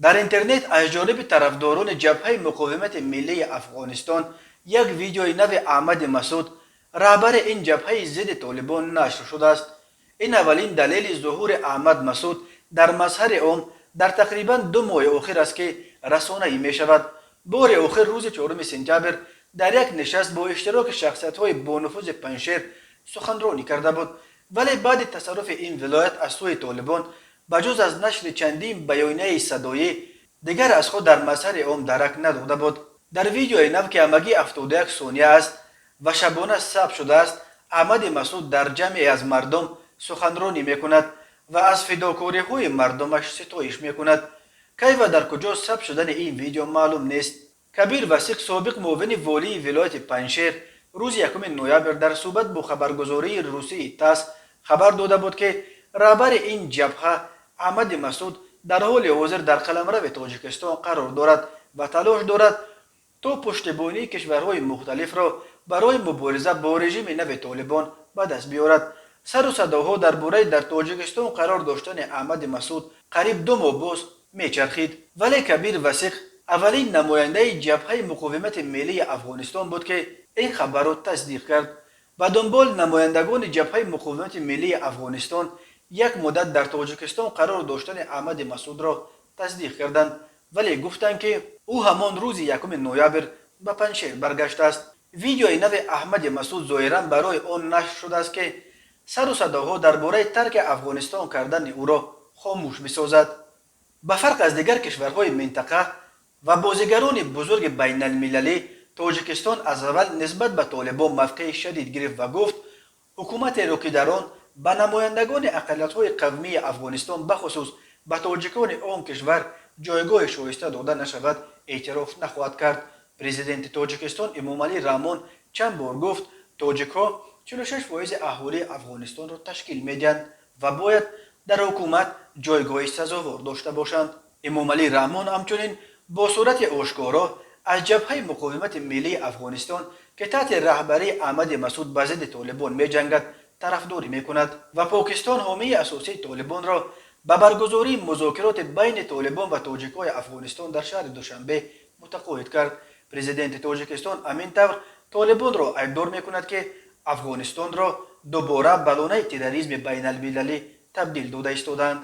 Дар интернет аз ҷониби тарафдорони Ҷабҳаи муқовимати миллии Афғонистон як видеои нави Аҳмади Масуд, раҳбари ин ҷабҳаи зидди Толибон, нашр шудааст. Ин аввалин далели зуҳури Аҳмад Масуд дар мазҳари ом дар тақрибан 2 моҳи охир аст, ки расонаӣ мешавад. Бори охир рӯзи 4 сентябр дар як нишаст бо иштироки шахсиятҳои бонуфузи Панҷшер суханронӣ карда буд, вале баъди тасарруфи ин вилоят аз сӯи Толибон ба ҷуз аз нашри чандин баёнияи садоӣ дигар аз худ дар мазҳари ом дарак надода буд. Дар видеои нав, ки ҳамагӣ 71 сония аст ва шабона сабт шудааст, Аҳмади Масуд дар ҷамъе аз мардум суханронӣ мекунад ва аз фидокориҳои мардумаш ситоиш мекунад. Кай ва дар куҷо сабт шудани ин видео маълум нест. Кабир Васиқ, собиқ муовини волии вилояти Панҷшер, рӯзи 1 ноябр дар суҳбат бо хабаргузории русии ТАСС хабар дода буд, ки раҳбари ин ҷабҳа Аҳмади Масуд дар ҳоли ҳозир дар қаламрави Тоҷикистон қарор дорад ва талош дорад, то пуштибонии кишварҳои мухталифро барои мубориза бо режими нави Толибон ба даст биёрад. Сару садоҳо дар бораи дар Тоҷикистон қарор доштани Аҳмади Масуд қариб 2 моҳ боз мечархид, вале Кабир Васиқ аввалин намояндаи Ҷабҳаи муқовимати миллии Афғонистон буд, ки ин хабарро тасдиқ кард. Ба дунбол намояндагони Ҷабҳаи муқовимати миллии Афғонистон як муддат дар Тоҷикистон қарор доштани Аҳмади Масудро тасдиқ карданд, вале гуфтанд, ки ӯ ҳамон рӯзи 1 ноябр ба Панҷшер баргаштааст. Видеои нави Аҳмади Масуд зоҳиран барои он нашр шудааст, ки сару садоҳо дар бораи тарки Афғонистон кардани ӯро хомӯш бисозад. Ба фарқ аз дигар кишварҳои минтақа ва бозигарони бузурги байналмилалӣ, Тоҷикистон аз аввал нисбат ба Толибон мавқеи шадид гирифт ва гуфт, ҳукуматеро, ки дар он ба намояндагони ақаллиятҳои қавмии Афғонистон, бахусус ба тоҷикони он кишвар, ҷойгоҳи шоиста дода нашавад, эътироф нахоҳад кард. Президенти Тоҷикистон Эмомалӣ Раҳмон чанд бор гуфт, тоҷикҳо 46% аҳолии Афғонистонро ташкил медиҳанд ва бояд дар ҳукумат ҷойгоҳи сазовор дошта бошанд. Эмомалӣ Раҳмон ҳамчунин бо сурати ошкоро аз Ҷабҳаи муқовимати миллии Афғонистон, ки таҳти раҳбарии Аҳмади Масуд ба зидди Толибон меҷангад, тарафдорӣ мекунад. Ва Покистон ҳомии асосии Толибонро ба баргузории музокироти байни Толибон ва тоҷикҳои Афғонистон дар шаҳри Душанбе мутақоид кард. Президенти Тоҷикистон ҳамин тавр Толибонро айбдор мекунад, ки Афғонистонро дубора ба лонаи терроризми байналмилалӣ табдил дода истодаанд.